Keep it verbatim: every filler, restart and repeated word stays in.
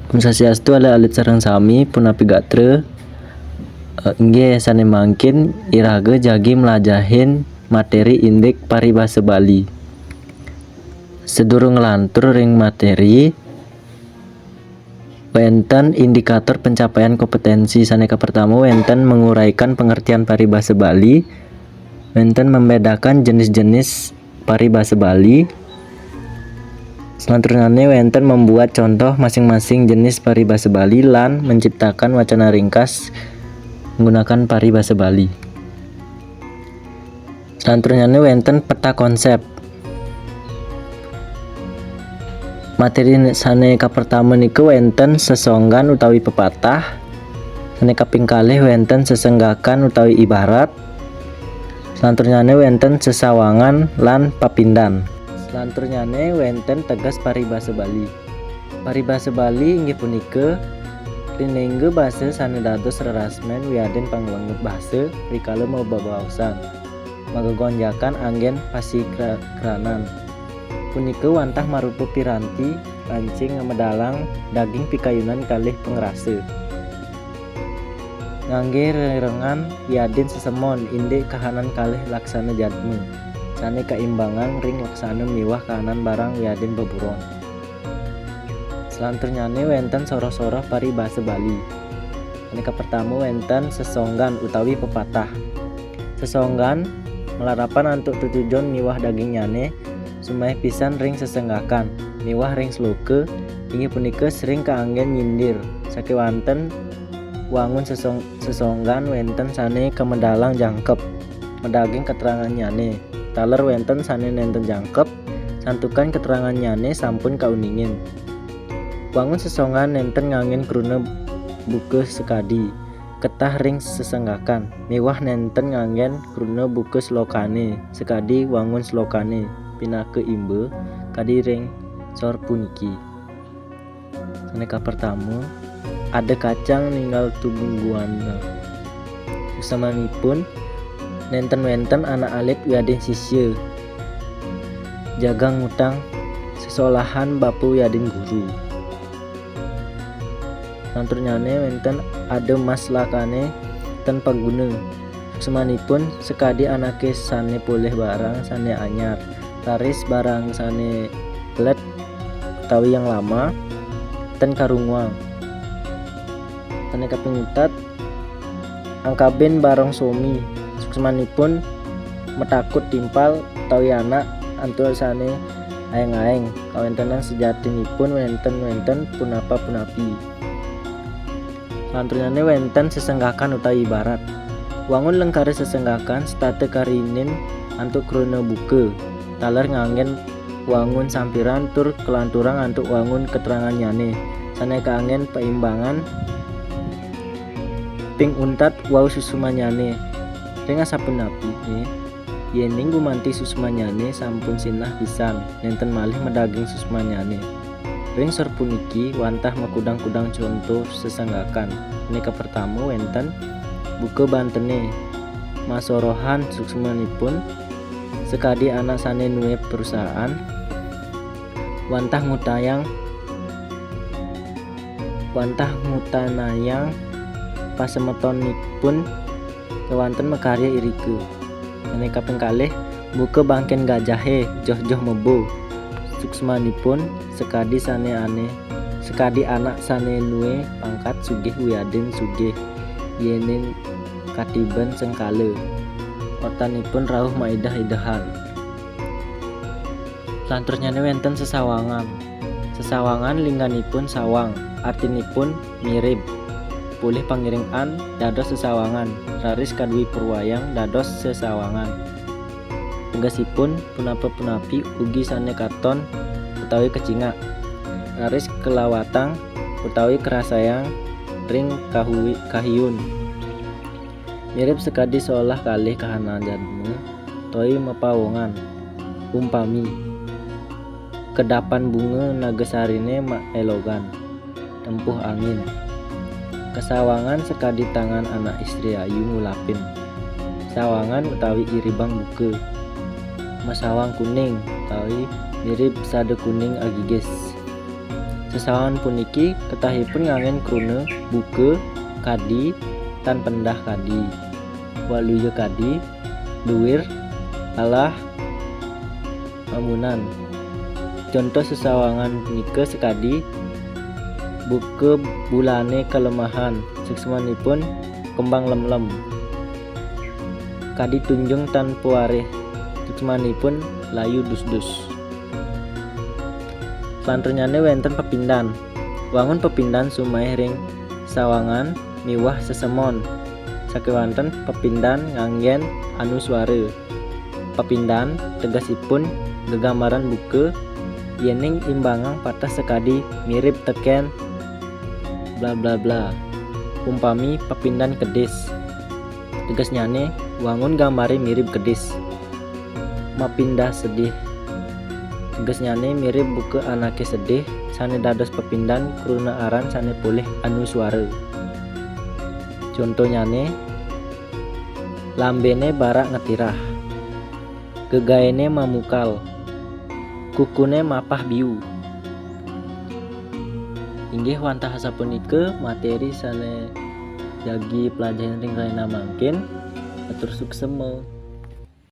Om Swastiastu, alit-alit sareng sami, punapi gatra? Eh, inggih, sane mangkin iraga jagi mlajahin materi indik paribasa Bali. Sedurung nglantur ring materi, wenten indikator pencapaian kompetensi. Sane kapertama, wenten menguraikan pengertian paribasa Bali, wenten membedakan jenis-jenis paribasa Bali. Selanturnyane wenten membuat contoh masing-masing jenis paribasa Bali lan menciptakan wacana ringkas menggunakan paribasa Bali. Selanturnyane wenten peta konsep. Materi sane kapertama nika wenten sesonggan utawi pepatah. Sane kaping kalih wenten sesenggakan utawi ibarat. Selanturnyane wenten sesawangan lan papindan. Selanturnyane wenten teges paribasa Bali. Paribasa Bali inggih punika rinengga basa sane dados rerasmen wiadin panglengut basa rikala mabebaosan, magegonjakan anggen pasikrakranan. Punika wantah marupa piranti pancing ngamedalang daging pikayunan kalih pangrasa. Ngangge rerengan wiadin sesemon indik kahanan kalih laksana jadma, sane kaimbangang ring laksana miwah kahanan barang wiadin beburon. Selanturnyane wenten soroh-soroh paribasa Bali. Sane kapertama wenten sesonggan utawi pepatah. Sesonggan malarapan antuk tetujon miwah dagingnyane, sumaih pisan ring sesenggakan miwah ring sloka, inggih punika sering kaanggen nyindir. Sakewanten wangun sesong-, sesonggan wenten sane kamedalang jangkep madaging keterangannyane. Taler wenten sane nenten jangkep, santukan keterangannyane sampun kauningin. Wangun sesonggan nenten nganggen kruna buka sekadi ketah ring sesenggakan, miwah nenten nganggen kruna buka slokane sekadi wangun slokane pinaka imba kadi ring sor puniki. Sane kapertama, ada kacang ninggal tungguana. Suksmanipun, nenten wenten anak alit wiadin sisya jagang ngutang sesolahan bapa wiadin guru. Lanturnyane wenten ada maslakane ten paguna. Suksmanipun, sakadi anake sane polih barang sane anyar, raris barang sane pelet utawi yang lama, ten karunguang. Sane kaping untat, angkabin barang somi. Suksmanipun, matakut timpal utawi anak antuk sane aeng-aeng. Kawentenan sejatinipun wenten-wenten punapa-punapi. Salanturnyane wenten sesenggakan utawi ibarat. Wangun lengkara sesenggakan setata karinin antuk kruna buka, taler nganggen wangun sampiran tur kalanturang antuk wangun keterangannyane, sane kaanggen paimbangan ping untat wau suksmanyane. Ring asapunapi, yening gumanti suksmanyane sampun sinah pisan, nenten malih madaging suksmanyane. Ring sor puniki wantah makudang-kudang conto sesenggakan. Sane kapertama wenten buka bantene, masorohan suksmanipun sakadi anak sane nuwe perusahaan, wantah ngutayang, wantah ngutanayang pasemetonipun kewanten makarya irika. Sane kaping kalih, buka bangken gajahe joh-joh mebo. Suksmanipun sakadi sane ane, sakadi anak sane nuwe pangkat sugih wiadin sugih, yening katiben sengkala. Otanipun rauh maidah-idahan. Salanturnyane wenten sesawangan. Sesawangan lingganipun sawang, artinipun mirib. Polih pangiring an dados sesawangan, raris kadwi purwayang dados sesawangan. Tegesipun, punapa-punapi ugi sane katon utawi kacingak, raris kalawatang utawi karasayang ring kahui-, kahiun. Mirib sakadi solah kalih kahanan jadma, utawi mapawongan. Umpami, kedapan bunga nagasarine maelogan, tempuh angin. Kasawangan sakadi tangan anak istri ayu ngulapin. Sawangan utawi iribang buka. Masawang kuning utawi mirib sada kuning agigis. Sesawangan puniki ketahipun nganggén kruna buka kadi tan pendah kadi, waluya kadi, luir, alah, mamunan. Conto sesawangan punika sakadi buka bulané kalemahan, suksmanipun kembang lemlem. Kadi tunjung tan pawarih, suksmanipun layu dusdus. Salanturnyané wénten pepindan. Wangun pepindan sumaih ring sawangan miwah sesemon. Sakéwanten pepindan nganggén anuswara. Pepindan tegesipun gegambaran buka yéning imbangang pateh sakadi mirib tekén bla bla bla. Umpami pepindan kedis, tegesnyané wangun gambaré mirib kedis. Mapindah sedih, tegesnyané mirib buka anaké sedih sané dados pepindan kruna aran sané polih anuswara. Contonyané, lambéné barak ngetirah, gegaéné mamukal, kukuné mapah biu. Inggih wantah asapunika materi sané jagi pelajahin ring rahina mangkin. Atur suksema.